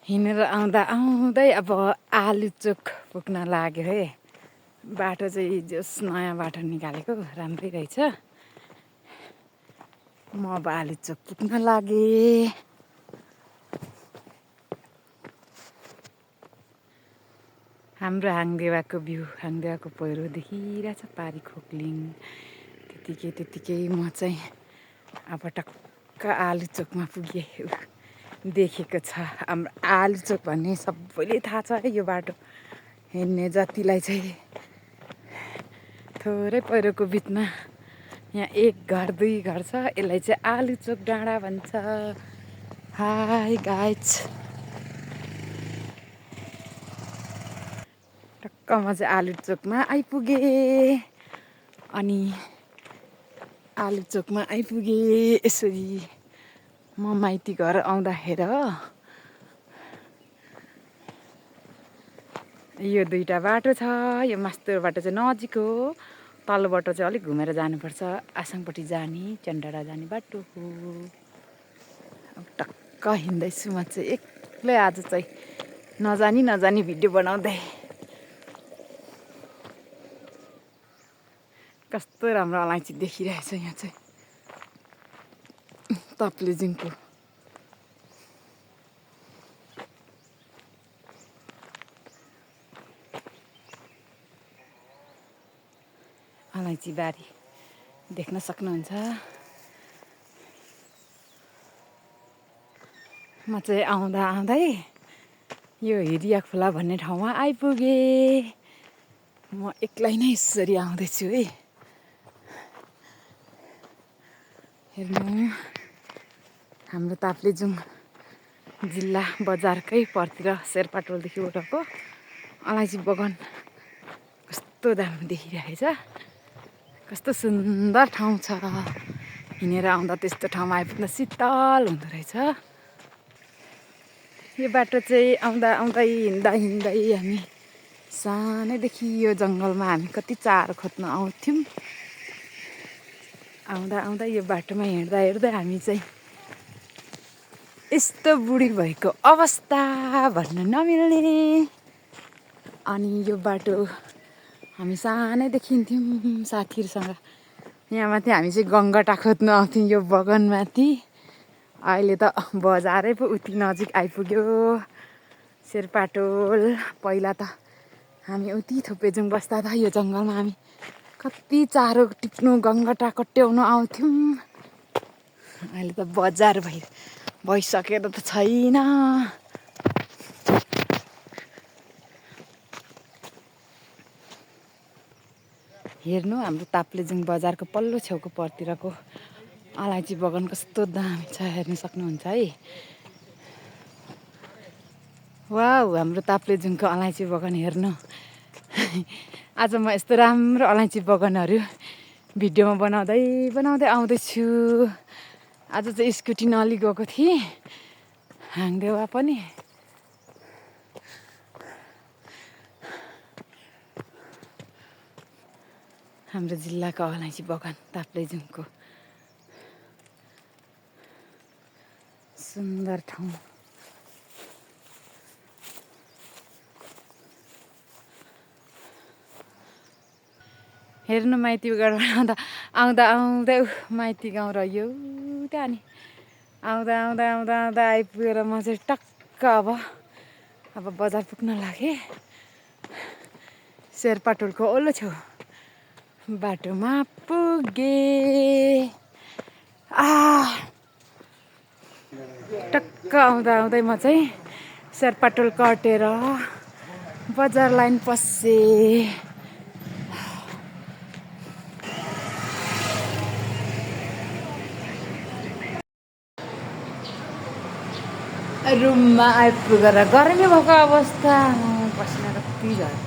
हिँडेर आउँदा आउँदै अब आलुचोक पुग्न लाग्यो है। बाटो चाहिँ जस नयाँ बाटो निकालेको राम्रै रहेछ। म अब आलुचोक पुग्न लागेँ। हाम्रो हाङदेवाको भ्यू, हाङदेवाको पहिरो देखिरहेछ पारी खोक्लिङ। त्यतिकै म चाहिँ अब टक्क आलुचोकमा पुगेँ। देखेको छ हाम्रो आलुचोक भन्ने सबैले थाहा छ है। यो बाटो हिँड्ने जतिलाई चाहिँ थोरै पहिरोको बिचमा यहाँ एक घर दुई घर छ। यसलाई चाहिँ आलुचोक डाँडा भन्छ। हाई गाइज, टक्क म चाहिँ आलुचोकमा आइपुगेँ। अनि आलुचोकमा आइपुगेँ यसरी म माइती घर आउँदाखेरि हो। यो दुईवटा बाटो छ। यो मास्तिर बाटो चाहिँ नजिक हो। तल्लो बाटो चाहिँ अलिक घुमेर जानुपर्छ। आसाङपट्टि जाने, चन्डाडा जाने बाटो हो। अब टक्क हिँड्दैछु म चाहिँ एक्लै आज चाहिँ नजानी भिडियो बनाउँदै। कस्तो राम्रो अलैँची देखिरहेछ यहाँ चाहिँ ताप्लेजुङको। अलैँची बारी देख्न सक्नुहुन्छ। म चाहिँ आउँदै यो हिरिया खोला भन्ने ठाउँमा आइपुगेँ। म एक्लै नै यसरी आउँदैछु है। हेर्नु, हाम्रो ताप्लेजुङ जिल्ला बजारकै परतिर शेर्पा टोलदेखि उठेको अलैँची बगान कस्तो दामी देखिरहेछ। कस्तो सुन्दर ठाउँ छ। हिँडेर आउँदा त्यस्तो ठाउँमा आइपुग्दा शीतल हुँदो रहेछ। यो बाटो चाहिँ आउँदै हिँड्दै हामी सानैदेखि यो जङ्गलमा हामी कति चारो खोज्न आउँथ्यौँ। आउँदा यो बाटोमा हिँड्दा हामी चाहिँ यस्तो बुढी भएको अवस्था भन्न नमिल्ने। अनि यो बाटो हामी सानैदेखि हिँड्थ्यौँ साथीहरूसँग। यहाँ माथि हामी चाहिँ गङ्गटा खोज्न आउँथ्यौँ यो बगानमाथि। अहिले त बजारै पो उति नजिक आइपुग्यो शेर्पा टोल। पहिला त हामी उति थुप्रेजुङ बस्दा त यो जङ्गलमा हामी कति चारो टिप्नु गङ्गटा कट्याउनु आउँथ्यौँ। अहिले त बजार भइसकेर त छैन। हेर्नु, हाम्रो ताप्लेजुङ बजारको पल्लो छेउको परतिरको अलैँची बगान कस्तो दामी छ हेर्न सक्नुहुन्छ है। वाउ, हाम्रो ताप्लेजुङको अलैँची बगान हेर्नु। आज म यस्तो राम्रो अलैँची बगानहरू भिडियोमा बनाउँदै आउँदैछु। आज चाहिँ स्कुटी नलि गएको थिएँ हाङदेवा पनि। हाम्रो जिल्लाको अलैँची बगान ताप्लेजुङको सुन्दर ठाउँ। हेर्नु, माइती घरबाट आउँदै माइती गाउँ रह्यो त्यहाँ। नि आउँदा आइपुगेर म चाहिँ टक्क अब बजार पुग्न लागेँ। शेर्पा टोलको ओल्लो छेउ बाटोमा पुगेँ। टक्क आउँदै म चाहिँ शेर्पा टोल कटेर बजार लाइन पसेँ। रुममा आइपुगेर गर्मी भएको अवस्था, पसिना कति झऱ्यो।